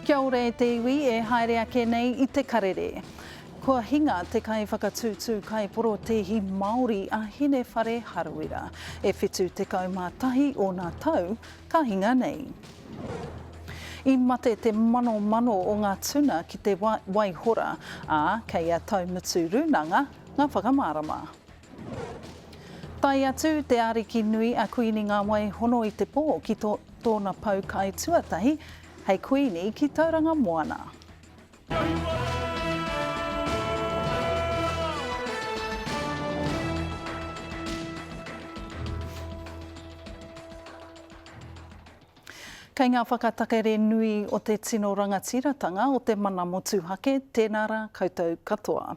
Kia ora e te iwi e haere ake nei i te karere. Kua hinga te kaiwhakatūtū kaiporotēhi Māori a Hinewhare Harawira. E 71 ōna tau ka hinga nei. I mate te manomano o ngā tuna ki te Waihora, ā, kei a Taumutu Rūnanga ngā whakamārama. Tae atu te ariki nui a Kuini Ngā Hono i te pō ki tōna pou kai tuatahi hei Kuini ki Tauranga Moana. Kei ngā whakatakere nui o te tino rangatiratanga o te mana motuhake, tēnā rā koutou katoa.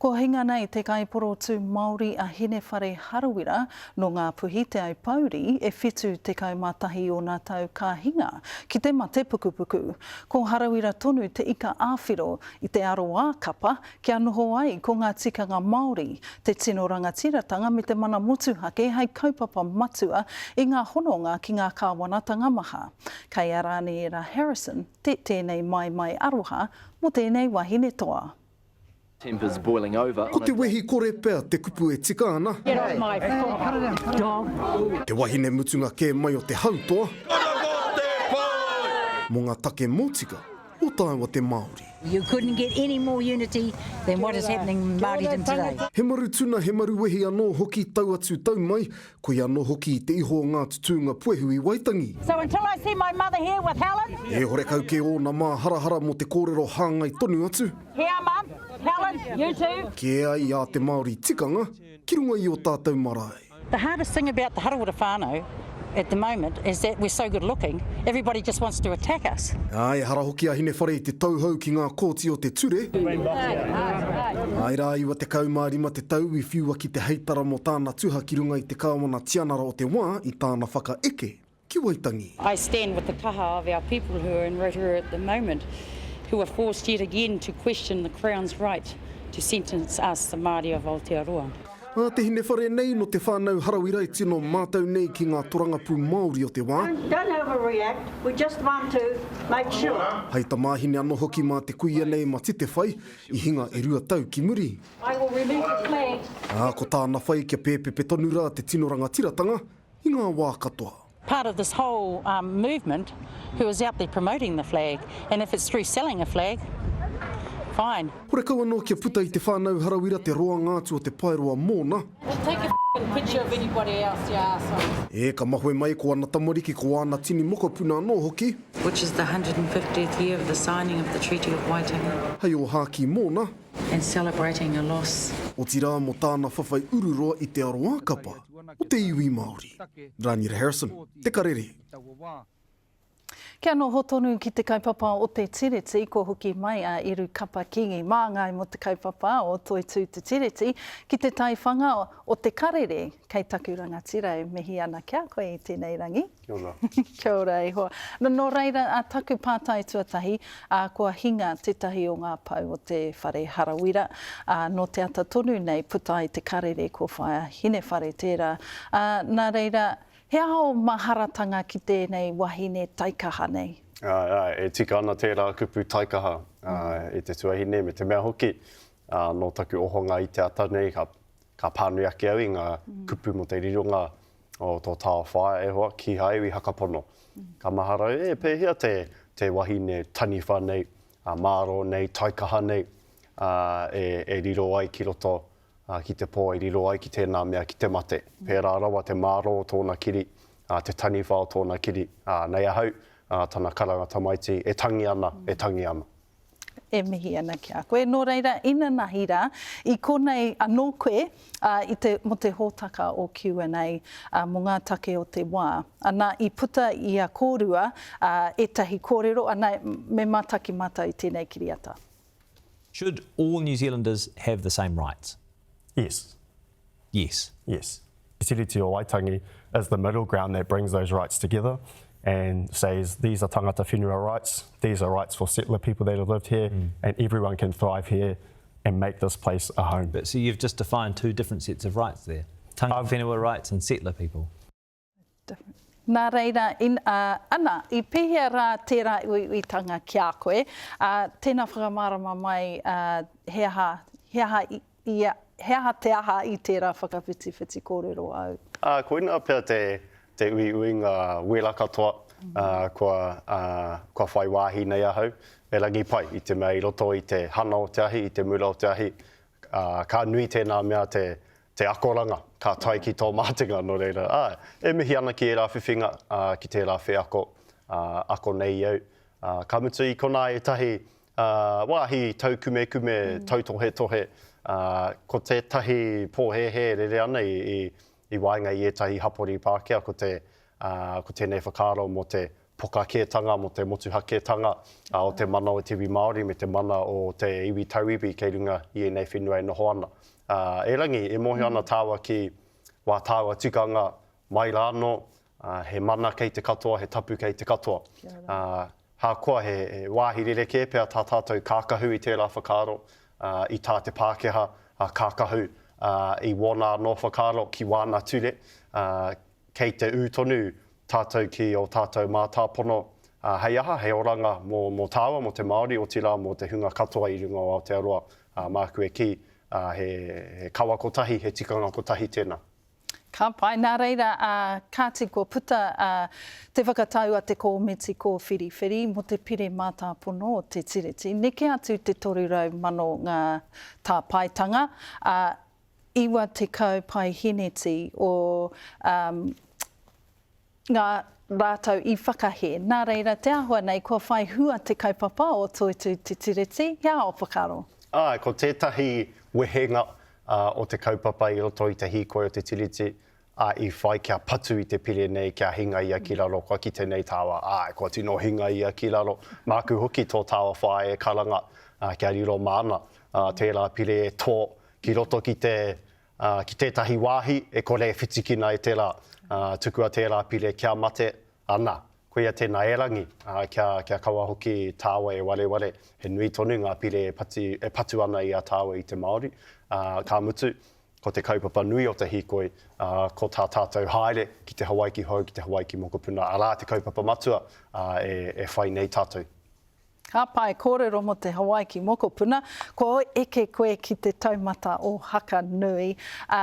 Kua hinga nei te kaiporotū Māori a Hinewhare Harawira nō Ngāpuhi Te Aupōuri e 71 ōna tau ka hinga ki te mate pukupuku. Ko Harawira tonu te ika ā-whiro i te aroā kapa kia noho ai ko ngā tikanga Māori, te tino rangatiratanga me te mana motuhake hei kaupapa matua i ngā hononga ki ngā kāwanatanga maha. Kei a Rāniera Harrison te tēnei maimai aroha mō tēnei wahine toa. Tempers boiling over Ko te wehi kore pea te kupu e tika ana. Te wahine mutunga kē mai o te hautoa. Mō ngā take mōtika o tāua te Māori. You couldn't get any more unity than what is happening in Māoridom today. He maru tuna, he maru wehi anō hoki tau atu tau mai, koia anō hoki i te iho o ngā tutūnga puehu i Waitangi. So until I see my mother here with Helen. E horekau kē ōna māharahara mō te kōrero hāngai tonu atu. Here mum, Helen, you too. Kē ai ā te Māori tikanga ki runga i ō tātou marae. The hardest thing about the Harawira whānau at the moment is that we're so good looking, everybody just wants to attack us. Ā, ehara hoki a Hinewhare i te tauhou ki ngā kōti o te ture. Āe rā, 95 te tau i whiua ki te heitara mō tāna tuha ki runga i te Kāwana Tianara o te wā i tāna whakaeke ki Waitangi. I stand with the kaha of our people who are in Rotorua at the moment, who are forced yet again to question the Crown's right to sentence us, the Māori of Aotearoa. Ā te hinewhare nei nō te whānau Harawira e tino mātau nei ki ngā torangapū Māori o te wā. Don't overreact, we just want to make sure. Hei tamāhine anō hoki mā te kuia nei ma Titewhai, i hinga e rua tau ki muri. I will remove the flag. Ā, ko tāna whai kia pēpepe tonu rā te tino rangatiratanga i ngā wā katoa. Part of this whole movement who is out there promoting the flag and if it's through selling a flag, fine. Horekau anō kia puta i te whānau Harawira te roanga atu o te paeroa mōna. Take a f***ing picture of anybody else, you arseholes. Ē, ka mahue mai ko ana tamariki, ko āna tini mokopuna anō hoki. Which is the 150th year of the signing of the Treaty of Waitangi. Hei ōhākī mōna. And celebrating a loss. Otirā mō tāna whawhai ururoa i te aroākapa o te iwi Māori. Rāniera Harrison, Te Karere. Kia noho tonu ki te kaupapa o te Tiriti, kua hoki mai a Eru Kapa Kingi Māngai mō te kaupapa o Toitū Te Tiriti ki te taiwhanga o Te Karere. Kei taku rangatira e mihi ana ki a koe i tēnei rangi. Kia ora. Kia ora e hoa. Nō reira, a taku pātai tuatahi, ā, kua hinga tētahi o ngā pou o te whare Harawira, ā, nō te ata tonu nei puta ai te karere ko Whaea Hinewhare tērā. Ā, nā reira, he aha ō maharatanga ki tēnei wahine taikaha nei? Āe, āe, e tika ana tērā kupu taikaha, ā, e te tuahine me te mea hoki, ā, nō taku ohonga i te ata nei, ka, ka pānui ake au i ngā kupu mō te rironga o tō tāo whaea e hoa, kīhai au i hakapono. Ka mahara au, e pēhea te, te wahine taniwha nei, ā, mārō nei, taikaha nei, ā, e, e riro ai ki roto, ā, ki te pō, e riro ai ki tēnā mea, ki te mate. Pērā rawa te mārō o tōna kiri, ā, te taniwha o tōna kiri, ā, nei ahau, ā, tana karanga tamaiti, e tangi ana, e tangi ana. E mihi ana ki a koe. Nō reira, inanahi rā, i konei anō koe i te, mō te hōtaka o Q&A mō ngā take o te wā. Ana, i puta i a kōrua ētahi kōrero, ana, me mātaki mātou i tēnei kiriata. Should all New Zealanders have the same rights? Yes. Yes. Yes. Te Tiriti o Waitangi is the middle ground that brings those rights together and says these are tangata whenua rights, these are rights for settler people that have lived here, mm. and everyone can thrive here and make this place a home. But so you've just defined two different sets of rights there. Tangata whenua rights and settler people. Different. Nā reira, in, ā, ana, i pēhea rā tērā uiuitanga ki a koe? Ā, tēnā whakamārama mai, ā, he aha, he aha i, i, he aha te aha i tērā whakawhitiwhiti kōrero āu? Ā, koinā pea te, te uiuinga wera katoa, ā, kua, ā, kua whai wāhi nei ahau. Erangi pai, i te mea i roto i te hana o te ahi, i te mura o te ahi, ā, ka nui tēnā mea te, te akoranga ka tae ki tō mātenga, nō reira, āe, e mihi ana ki ērā whiwhinga, ā, ki tērā wheako, ā, ako nei i au. Ā, ka mutu i konā ētahi, ā, wāhi taukumekume, tautohetohe, ā, ko tētahi pōhēhē e rere ana i, i, i waenga i ētahi hapori Pākehā, ko te, ā, ko tēnei whakaaro mō te poka kētanga, mō te motuhaketanga o te mana o te iwi Māori me te mana o te iwi tauiwi kei runga i ēnei whenua e noho ana. Ā, erangi, e mōhio ana tāua ki wā tāua tikanga mai rā anō, ā, he mana kei te katoa, he tapu kei te katoa. Ā, hākoa he, he wāhi rerekē pea tā tātou kākahu i tērā whakaaro, ā, i tā te Pākehā kākahu, ā, i wōna anō whakaaro ki wāna ture, ā, Kei te ū tonu tātou ki ō tātou mātāpono, ā, hei aha, hei oranga mō, mō tāua, mō te Māori, otirā mō te hunga katoa i runga o Aotearoa, ā, māku e kī, ā, he, he kawa kotahi, he tikanga kotahi tēnā. Ka pai. Nā reira, ā, kāti kua puta, ā, te whakatau a te Kōmiti Kōwhiriwhiri mō te Pire Mātāpono o Te Tiriti, neke atu te 300 mano ngā tāpaetanga, ā, 90 paeheneti o ngā rātou i whakahē. Nā reira, te āhua nei kua whai hua te kaupapa o Toitū Te Tiriti, he aha ō whakaaro? Āe, ko tētahi wehenga o te kaupapa i roto i te hīkoi o te Tiriti, ā, i whai kia patu i te pire nei kia hinga ia ki raro, kua kite nei tāua, āe, kua tino hinga ia ki raro, māku hoki tō tāua whaea e karanga, ā, kia riro māna, ā, tērā pire e tō ki roto ki te, ā, ki tētahi wāhi e kore e whitikina e te rā, ā, tukua tērā pire kia mate, ana, koia tēnā erangi, ā, kia, kia kaua hoki tāua e wareware, he nui tonu ngā pire e pati, e patu ana i a tāua i te Māori, ā, ka mutu, ko te kaupapa nui o te hīkoi, ā, ko tā tātou haere ki te Hawaiki hou, ki te Hawaiki mokopuna, arā te kaupapa matua, ā, e, e whai nei tātou. Ka pai kōrero mō te Hawaiki mokopuna, kua eke koe ki te taumata o Haka Nui, ā,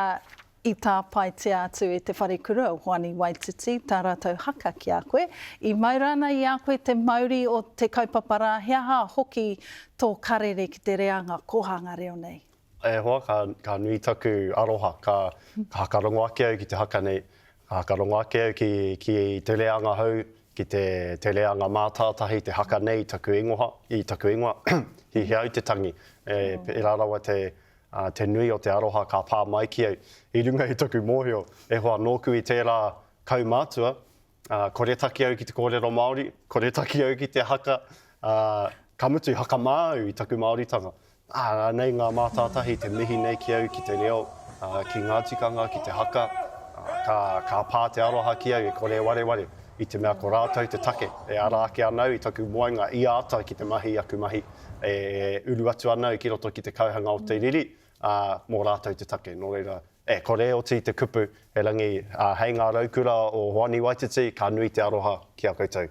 i tāpaetia atu e Te Wharekura o Hoani Waititi tā rātou haka ki a koe. I mau rānei i a koe te mauri o te kaupapa rā, he aha hoki tō karere ki te reanga kōhanga reo nei? E hoa, ka, ka nui taku aroha, ka, ka hakarongo ake au ki te haka nei, ka hakarongo ake au ki, ki te reanga hou, ki te, te reanga mātātahi, te haka nei i taku ingoha, i taku ingoa, hihia au te tangi, e, pērā rawa te, ā, te nui o te aroha ka pā mai ki au, i runga i taku mōhio, e hoa, nōku i tērā kaumātua, Ā, koretake au ki te kōrero Māori, koretake au ki te haka, ā, ka mutu, hakamā au i taku Māoritanga. Ā, anei ngā mātātahi te mihi nei ki au ki te reo, ā, ki ngā tikanga, ki te haka, ā, ka, ka pā te aroha ki au e kore e wareware, i te mea ko rātou te take e ara ake ana au i taku moenga ia ata ki te mahi i aku mahi, e uru atu ana au ki roto ki te kauhanga o te riri, ā, mō rātou te take. Nō reira, E kore e oti te kupu, erangi, ā, hei ngā raukura o Hoani Waititi, ka nui te aroha ki a koutou.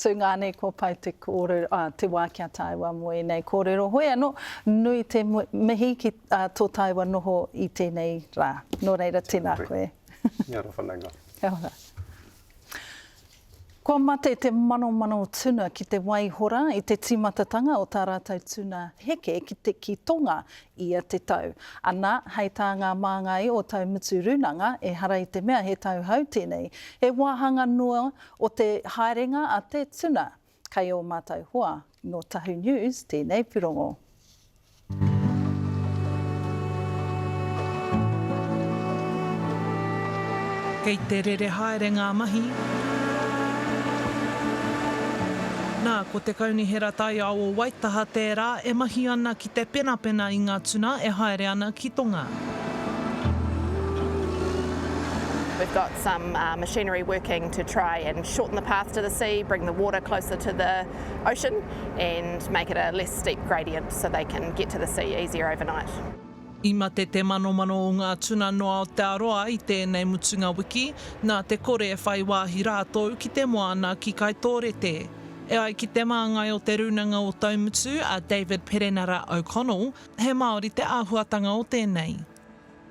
Tungāne, kua pai te kōrero, ā, te wā ki a tāua mō ēnei kōrero. Hoi anō, nui te mihi ki tō tāua noho i tēnei rā. Nō reira, tēnā koe. Kia ora whanaunga. Kia ora. Kua mate te manomano tuna ki te waihora i te tīmatatanga o tā rātou tuna heke ki te ki tonga ia te tau. Ana, hei tā ngā māngai o Taumutu Rūnanga, ehara i te mea he tau hou tēnei, he wāhanga noa o te haerenga a te tuna. Kei ō mātou hoa nō Tahu News tēnei purongo. Kei te rere haere ngā mahi. Nā, ko te Kaunihera Taiao o Waitaha tērā e mahi ana ki te penapena i ngā tuna e haere ana ki Tonga. We've got some machinery working to try and shorten the path to the sea, bring the water closer to the ocean and make it a less steep gradient so they can get to the sea easier overnight. I mate te manomano o ngā tuna nō Aotearoa i tēnei mutunga wiki, nā te kore e whai wāhi rātou ki te moana ki Kaitōrete. E ai ki te māngai o Te Rūnanga o Taumutu, a David Perenara O'Connell, he Māori te āhuatanga o tēnei.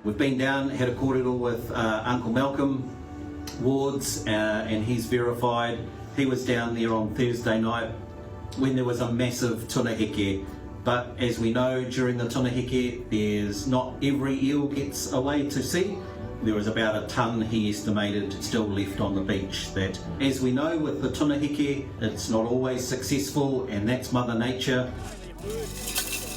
We've been down, had a kōrero with Uncle Malcolm Wards and he's verified he was down there on Thursday night when there was a massive tuna heke but as we know during the tuna heke there's not every eel gets away to sea. There was about a tonne he estimated still left on the beach that as we know with the tuna heke it's not always successful and that's mother nature.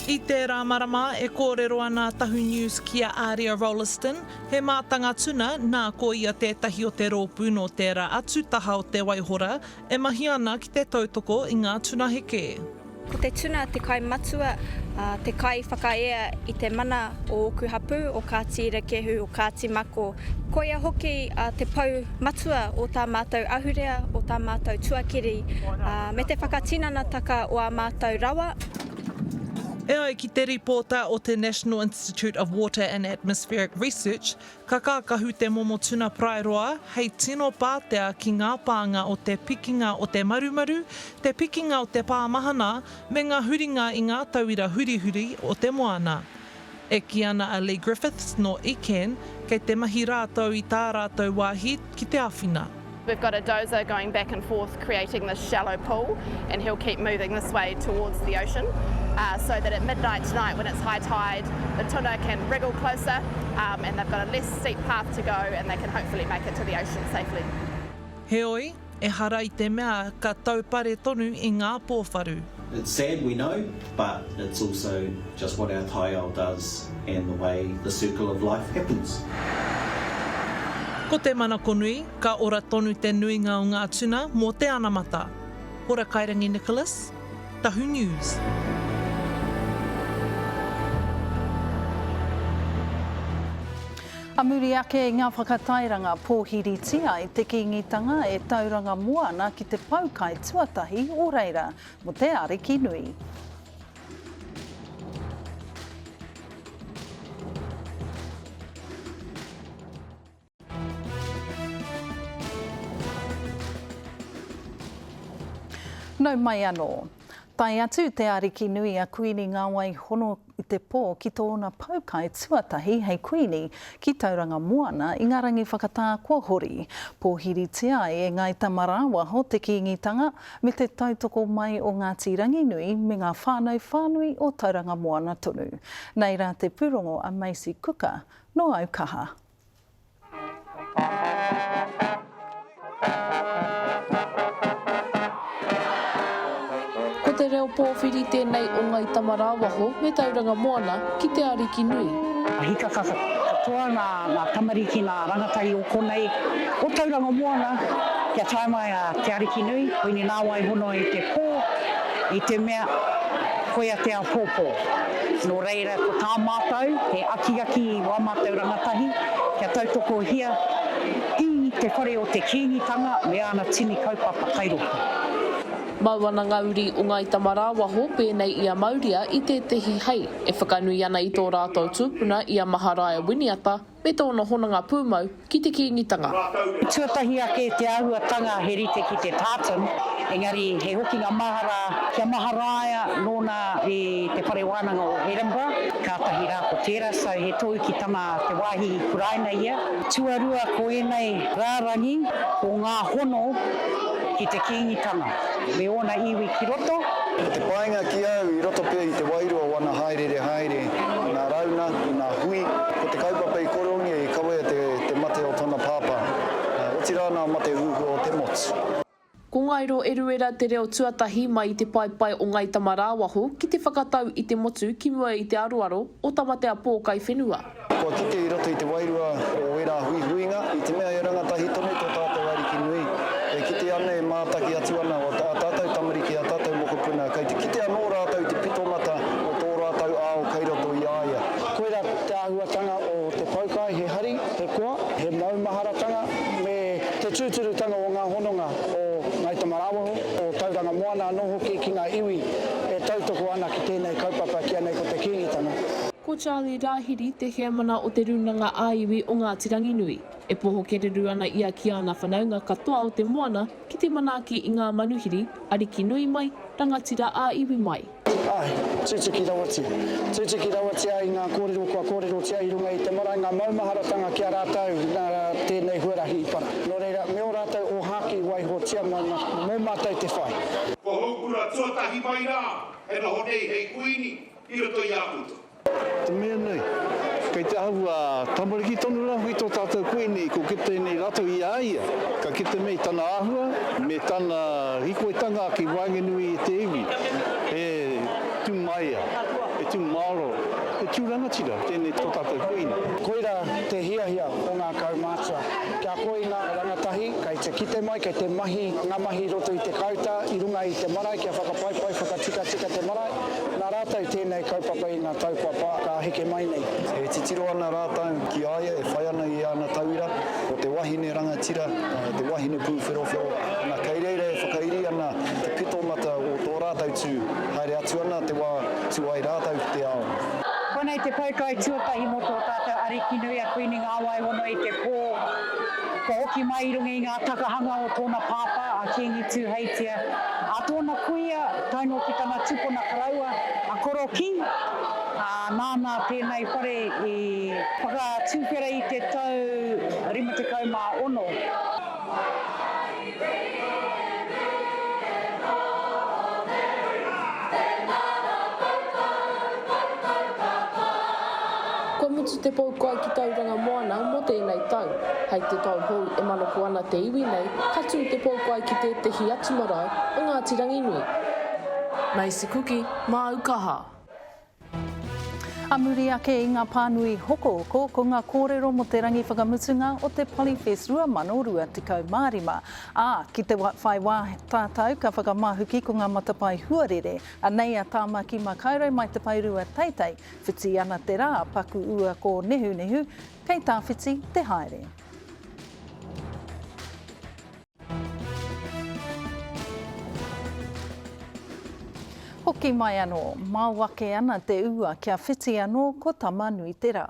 I tērā marama e kōrero ana a Tahu News ki a Aria Rolleston, he mātanga tuna, nā ko ia tētahi o te rōpū nō tērā atu taha o te Waihora e mahi ana ki te tautoko i ngā tuna heke. Ko te tuna te kai matua, te kai whakaea i te mana o ōku hapū, o Kāti Irakehu, o Kāti Mako. Koia hoki te pou matua o tā mātou ahurea, o tā mātou tuakiri, me te whakatinanataka o ā mātou rawa. E ai ki te ripōta o te National Institute of Water and Atmospheric Research, ka kākahu te momo tuna paraeroa hei tino pātea ki ngā pānga o te pikinga o te marumaru, te pikinga o te pāmahana, me ngā huringa i ngā tauira hurihuri o te moana. E kī ana a Lee Griffiths nō ICAN, kei te mahi rātou i tā rātou wāhi ki te āwhina. We've got a dozer going back and forth creating this shallow pool and he'll keep moving this way towards the ocean so that at midnight tonight when it's high tide the tuna can wriggle closer and they've got a less steep path to go and they can hopefully make it to the ocean safely. Heoi, ehara i te mea ka taupare tonu i ngā pōwharu. It's sad we know, but it's also just what our taiao does and the way the circle of life happens. Ko te manako nui, ka ora tonu te nuinga o ngā tuna mō te anamata. Hora Kairangi Nicholas, Tahu News. A muri ake i ngā whakatairanga pōhiritia i te Kīngitanga e Tauranga Moana ki te poukai tuatahi o reira mō te Ariki Nui. Nau mai anō. Tae atu te Ariki nui a Kuini Ngāwai Hono i te pō ki tōna poukai tuatahi hei Kuini ki Tauranga Moana i ngā rangi whakatā kua hori. Pōhiritia ai e Ngāi Tamarāwaho te Kīngitanga me te tautoko mai o Ngāti Ranginui me ngā whānau whānui o Tauranga Moana tonu. Nei rā te pūrongo a Macy Kuka nō Aukaha. Ko te reo pōwhiri tēnei o Ngai Tamarāwaho me Tauranga Moana ki te Ariki Nui. Hikaka katoa ngā tamariki, ngā rangatahi o konei, o Tauranga Moana, kia tae mai a Te Ariki Nui, Kuini Nāwai Hono i te pō, i te mea, koia te āpōpō. Nō reira, ko tā mātou, he akiaki i wā mātou rangatahi kia tautokohia i te whare o te Kīngitanga me āna tini kaupapa kai roto. Mau ana ngā uri o Ngāi Tamarāwaho pēnei i a Mauria i tētehi hei e whakanui ana i tō rātou tūpuna i a Maharaia Winiata me tōna hononga pūmau ki te Kīngitanga. Tuatahi ake te āhuatanga he rite ki te tartan, engari he hokinga mahara kia Maharaia nōna i te whare wānanga o Edinburgh, kātahi rā ko tērā, so he tohu ki tana te wāhi i kuraina ia. Tuarua ko ēnei rārangi ko ngā hono ki te Kīngitanga me ōna iwi ki roto. Ko te painga ki au i roto pea i te wairua o ana haereere haere i ngā rauna, i ngā hui, ko te kaupapa i koroungia i kawea te, te mate o tona pāpā, otirā ngā mate huhua o te motu. Ko Ngairo Eruera te reo tuatahi mai i te paepae o Ngai Tamarāwaho ki te whakatau i te motu ki mua i te aroaro o Tamatea Pōkai Whenua. Kua kite i roto i te wairua o ērā huihuinga, i te mea he rangatahi tonu tō tātou Ariki nui, e kite ana, e mātaki atu ana ā tātou tamariki, ā tātou mokopuna, kei te kite anō rātou i te pitomata o tō rātou ao kei roto i a ia. Koirā te āhuatanga o te poukai, he hari, he koa, he maumaharatanga me te tūturutanga o ngā hononga o Ngāi Tamarāwaho, o Tauranga Moana anō hoki ki ngā iwi e tautoko ana ki tēnei kaupapa ki a nei ko te Kīngitanga. Ko Charlie Rāhiri te heamana o Te Rūnanga ā-Iwi o Ngāti Ranginui. E poho kereru ana ia ki āna whanaunga katoa o te moana ki te manaaki i ngā manuhiri, ariki nui mai, rangatira ā-iwi mai. Āe, tutuki rawatia. Tutuki rawatia i ngā kōrero kua kōrerotia i runga i te marae, ngā maumaharatanga ki a rātou nā tēnei huarahi i para. Nō reira, me ō rātou ōhākī waihotia mai mō mātou te whai. Ko Houkura tuatahi mai rā e noho nei hei kuini i roto i a koutou. Te mea nei, kei te āhua tamariki tonu rā hoki tō tātou kuini, ko kite nei rātou i a ia, ka kite mai tana āhua me tana hikoitanga ki waenganui i te iwi, he tū māia, he tū māro, he tū rangatira tēnei tō tātou kuini. Koirā te hiahia o ngā kaumātua, kia ako i ngā rangatahi kei te kite mai, kei te mahi ngā mahi i roto i te kāuta, i runga i te marae, kia whakapaipai, whakatikatika te marae. Nā rātou tēnei kaupapa i ngā tau kua pā, ka heke mai nei. E titiro ana rātou ki a ia e whai ana i āna tauira, ko te wahine rangatira, te wahine pūwherowhero, na, kei reira e whakairi ana te pito mata o tō rātou tū, haere atu ana te wā tū ai rātou ki te ao. Konei te poukai tuatahi mō tō tātou Ariki nui a Kuini Ngāwaihono i te pō kua hoki mai i runga i ngā takahanga o tōna pāpā a Kīngi Tūheitia, a tōna kuia tae noa ki tana tupuna koroua a Korokī, ā, nāna tēnei whare i whakatuwhera i te tau 56. Kua mutu te poukai ki Tauranga Moana mō tēnei tau. Hei te tau hou e manako ana te iwi nei, ka tū te poukai ki tētehi atu marae o Ngāti Ranginui. Macy Kuki, māu kaha. A muri ake i ngā pānui hokohoko, ko ngā kōrero mō te rangi whakamutunga o te Polyfest 2025. Ā, ki te whai wā tātou ka whakamahuki ko ngā matapae huarere. Anei a Tāmaki Makaurau mai te paerua teitei, whiti ana te rā, paku ua kōnehunehu, kei tawhiti te haere. Hoki mai anō, mao ake ana te ua kia whiti anō ko Tama-nui-te-rā.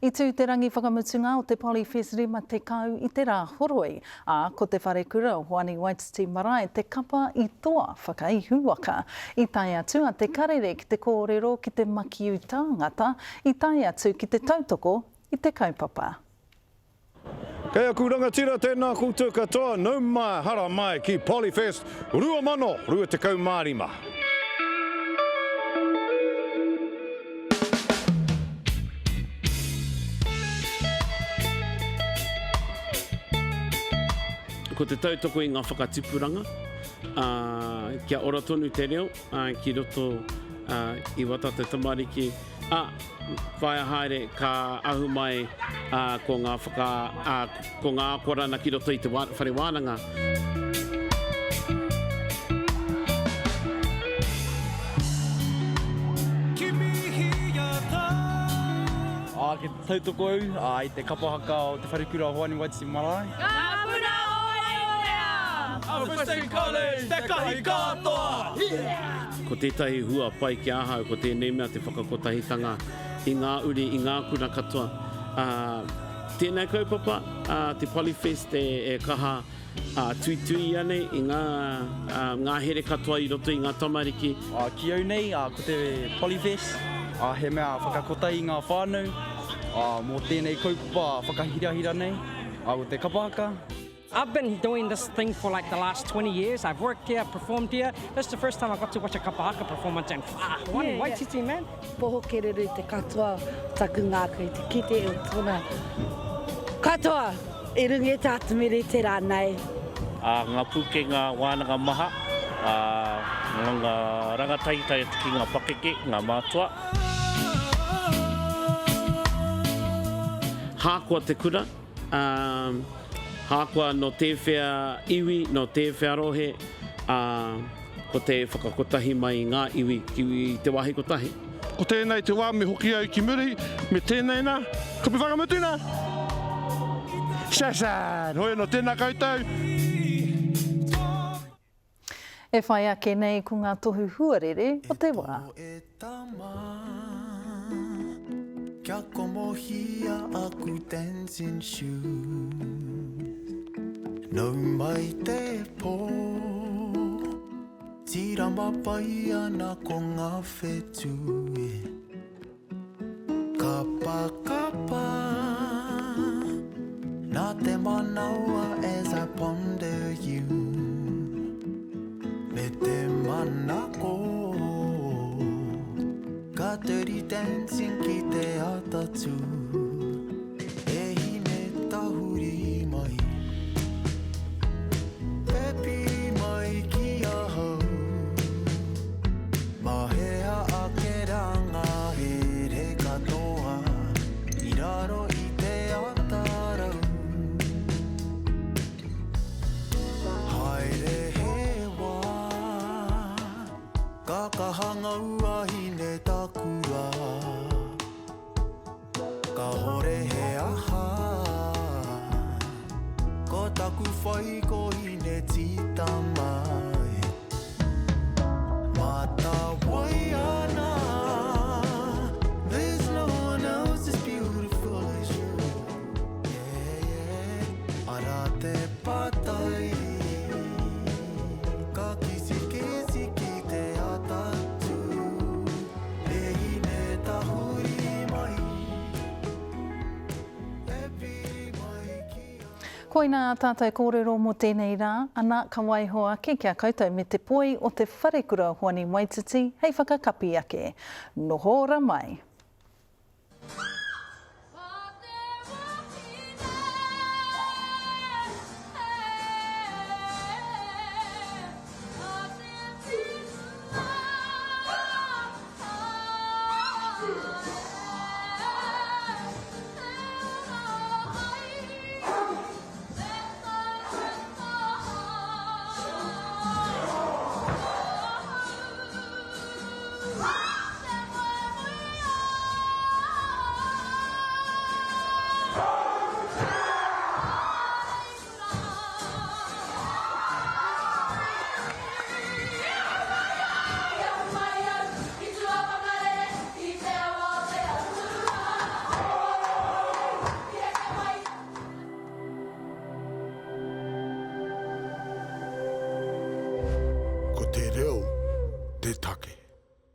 I tū te rangi whakamutunga o te Polyfest 50 i te Rāhoroi, ā, ko Te Wharekura o Hoani Waititi Marae te kapa i toa whakaihuwaka. I tae atu a Te Karere ki te kōrero ki te makiu tāngata, i tae atu ki te tautoko i te kaupapa. Kei aku rangatira tēnā koutou katoa, nau mai, hara mai ki Polyfest 2025. Ko te tautoko i ngā whakatipuranga, ā, kia ora tonu te reo, ā, ki roto, ā, i wā tātou tamariki, ā, Whaia haere ka ahu mai ko ngā whaka, ko ngā akorana ki roto i te whare wānanga. Ā, kei te tautoko au i te kapa haka o Te Wharekura o Hoani Waititi Marae. Ngā puna o Waiōrea! Alfriston College, te kahi katoa! Yeah! Ko tētahi hua pai ki ahau ko tēnei mea te whakakotahitanga i ngā uri, i ngā kura katoa. Ā, tēnei kaupapa, ā, te Polyfest e, e kaha, ā, tuitui ia nei i ngā, ā, ngā here katoa i roto i ngā tamariki. Ā, ki au nei, ā, ko te Polyfest, ā, he mea whakakotahi i ngā whānau, ā, mō tēnei kaupapa whakahirahira nei, ā, ko te kapa haka. I've been doing this thing for like the last 20 years. I've worked here, performed here. This is the first time I got to watch a kapa haka performance and ah, one yeah, Waititi, yeah. man. Poho kereru te katoa o taku ngākau te kite o tōna katoa i runga i tā Tumiri te rā nei. A ngā pūkenga wānanga maha, a ngā rangatahi tae atu ki ngā pakeke, ngā mātua. Hākoa te kura, Ā, hākoa nō tēwhea iwi, nō tēwhea rohe, ā, ko te whakakotahi mai i ngā iwi ki te wāhi kotahi. Ko tēnei te wā me hoki au ki muri, me tēnei nā, kupu whakamutu nā! Shashan! Hoi anō, tēnā koutou! E whai ake nei ko ngā tohu huarere o te wā. Kia komohia aku dancing shoes Nau mai te pō Tīrama pai ana ko ngā whetū e Kapa kapa Nā te manawa as I ponder you Me te manako Ka dirty dancing ki te atatū E hine tahuri mai E piri mai ki ahau Mahea ake rā ngā here katoa I raro i te atarau Haere he wā Ka kaha ngau a Hinetakura Kahore he aha Ko taku whai ko Hinetītama e Matawai ana There's no one else as beautiful as you Yeah, yeah Ara te patai Ka kisikisi ki te atatū E hine tahuri mai E piri mai ki a. Koinā ā tātou kōrero mō tēnei rā, ana ka waiho ake ki a koutou me te poi o te wharekura Hoani Waititi hei whakakapi ake. Noho ora mai!